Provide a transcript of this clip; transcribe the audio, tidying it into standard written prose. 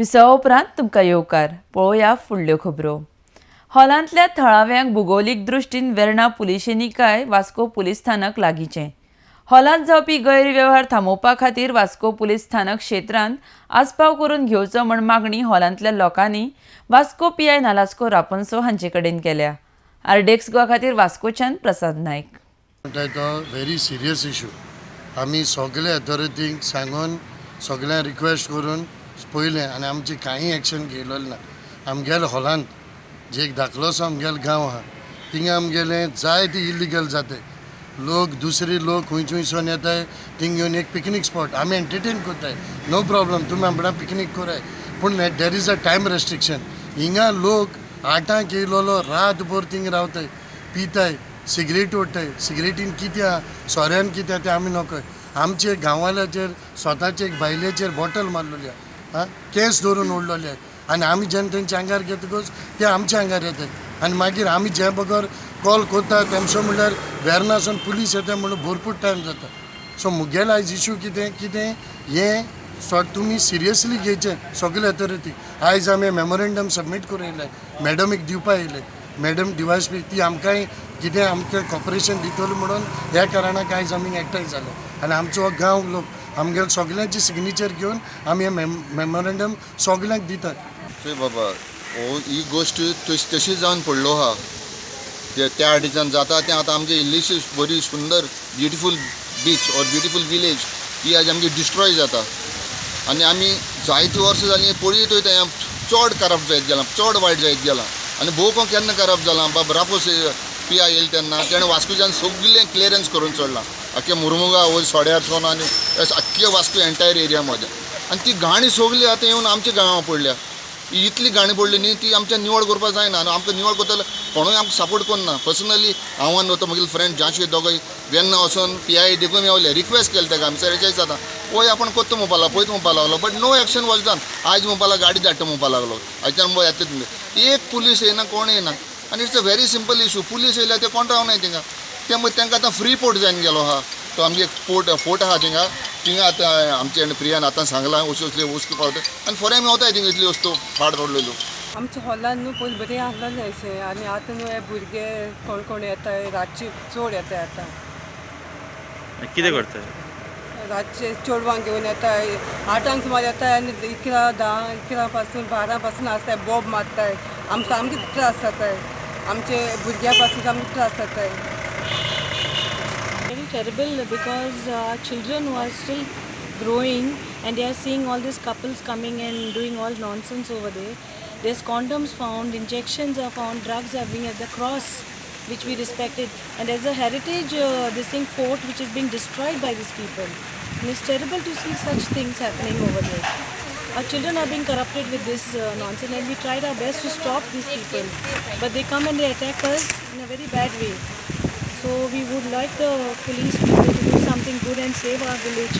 विसवा उपरांत तुमकां येवकार. पळोवया फुडल्यो खबरो. हॉलांतल्या थळाव्यांक भुगोलीक दृश्टीन वेर्णा पुलिशेंनी काय वास्को पुलीस स्थानक लागींचें. हॉलांत जावपी गैरवेव्हार थांबोवपा खातीर वास्को पुलीस स्थानक क्षेत्रांत आस्पाव करून घेवचो म्हण मागणी हॉलांतल्या लोकांनी वास्को पीआय नालास्को रापोन्सो हांचे कडेन केल्या. आरडीएक्स गोवा खातीर वास्कोच्यान प्रसाद नायक. म्हणटाय तो व्हेरी सिरियस इशू. आमी सगळे अथॉरिटींक सांगून, सगळ्यांक रिक्वेस्ट करून पळयलें आनी आमची कांय एक्शन घेयलेलें ना. आमगेल्या हॉलांत जे एक धाकलोसो आमगेलो गांव आहा, थिंगा आमगेलें जायते इलिगल जाताय. लोक, दुसरे लोक खंय खंयसून येताय, थिंग येवन एक पिकनीक स्पॉट आमी एंटरटेन करताय. नो प्रॉब्लम, तुमी आमकां पिकनीक कराय, पूण there is a time restriction. हिंगा लोक 8आंक येयलोलो रातभर थिंग रावताय, पिताय, सिगरेट ओडटाय. सिगरेटीन कितें आहा, सोऱ्यान कितें आहा तें आमी नकळय. आमचे गांवाल्याचेर स्वताचे एक बायलेचेर बॉटल मारलेली आहा, आं, केंस धरून ओडलेले आहा. आनी आमी जेन्ना तेंच्या आंगार घेतकच ते आमच्या आंगार येतात आनी मागीर आमी जे बगर कॉल करता तेमचो म्हणल्यार वेर्नासून पुलीस येता म्हणून भरपूर टायम जाता. सो मुगेलो आयज इशू कितें कितें हें सो तुमी सिरियसली घेवचें सगळे अथॉरिटी. आयज आमी मेमोरेंडम सबमीट करून येयले, मॅडमीक दिवपा येयले. मॅडम डिवायस पी ती आमकांय कितें आमकां कॉपरेशन दितली म्हणून ह्या कारणाक आयज आमी एकठांय जाले. आनी आमचो हो गांव लोक आमगेले सगल्यांची सिग्नेचर घेवन आमी हें मेमोरेंडम सगल्यांक दितात. चोय बाबा, हो ही गोश्ट तशी तशी जावन पडलो आहा. ते त्या आर्टिसान जाता तें आतां आमची इल्लीशी बरी सुंदर beautiful beach or beautiful village ही आज आमची डिस्ट्रॉय जाता. आनी आमी जायतीं वर्सां जालीं पळयत वयता, हें चड करप्ट जायत गेलां, चड वायट जायत गेलां. आनी भोव कोण केन्ना करप्ट जालां बाब, रापोस पिया येयले तेन्ना तेणें वास्कोच्यान सगळें क्लियरन्स करून सोडलां, आख्खे मुरमुगा वयर सड्यार सोन आनी आख्खे वास्को एंटायर एरिया मदें. आनी ती घाणी सगळी आतां येवन आमच्या गांवां पडल्या. ही इतली घाणी पडली न्ही, ती आमच्या निवळ करपाक जायना. आनी आमकां निवळ करतले कोणूय आमकां सपोर्ट करना. पर्सनली हांव आनी तो म्हगेलो फ्रेंड जाशी दोगूय वेन्ना वचोन पीआय देखून येवले, रिक्वेस्ट केले ताका आमी, सर जाता वय आपूण करता म्हणपा लागलो, पळयता म्हणपा लागलो, but no action was done. आयज म्हणपा लागलो गाडी धाडटा म्हणपा लागलो, आयच्यान येतले तुमी. एक पुलीस येयना, कोण येयना. आनी it's a very simple issue. Police येयल्यार ते कोण रावनाय थिंगा. ते मागीर तांकां आतां फ्री पोर्ट जावन गेलो आहा. तो आमगे एक पोर्ट फोर्ट आहा थिंगा. थिंगा आतां आमचे प्रियान आतां सांगलां, अश्यो असल्यो वस्तू पावता आनी फोऱ्या आमी वताय थिंगा इतल्यो वस्तू पाड पडलेल्यो. आमच्या हॉलान न्हू पयलीं बरें आहलेलें अशें, आनी आतां न्हू हे भुरगे कोण कोण येताय, रातचे चड येताय आतां. कितें करताय? रातचे चेडवांक घेवन येताय, 8आंक सुमार येताय आनी 11, 10, 11 पासून 12 पासून आसताय, बोब मारताय. आमकां सामके त्रास जाताय, आमचे भुरग्यां पासून सामके त्रास जाताय. Very terrible because our children who are still growing and they are seeing all these couples coming and doing all nonsense over there. There's condoms found, injections are found, drugs are being at the cross, which we respected. And there's a heritage, this thing fort, which is being destroyed by these people. And it's terrible to see such things happening over there. Our children are being corrupted with this nonsense, and we tried our best to stop these people. But they come and they attack us in a very bad way. So we would like the police people to do something good and save our village.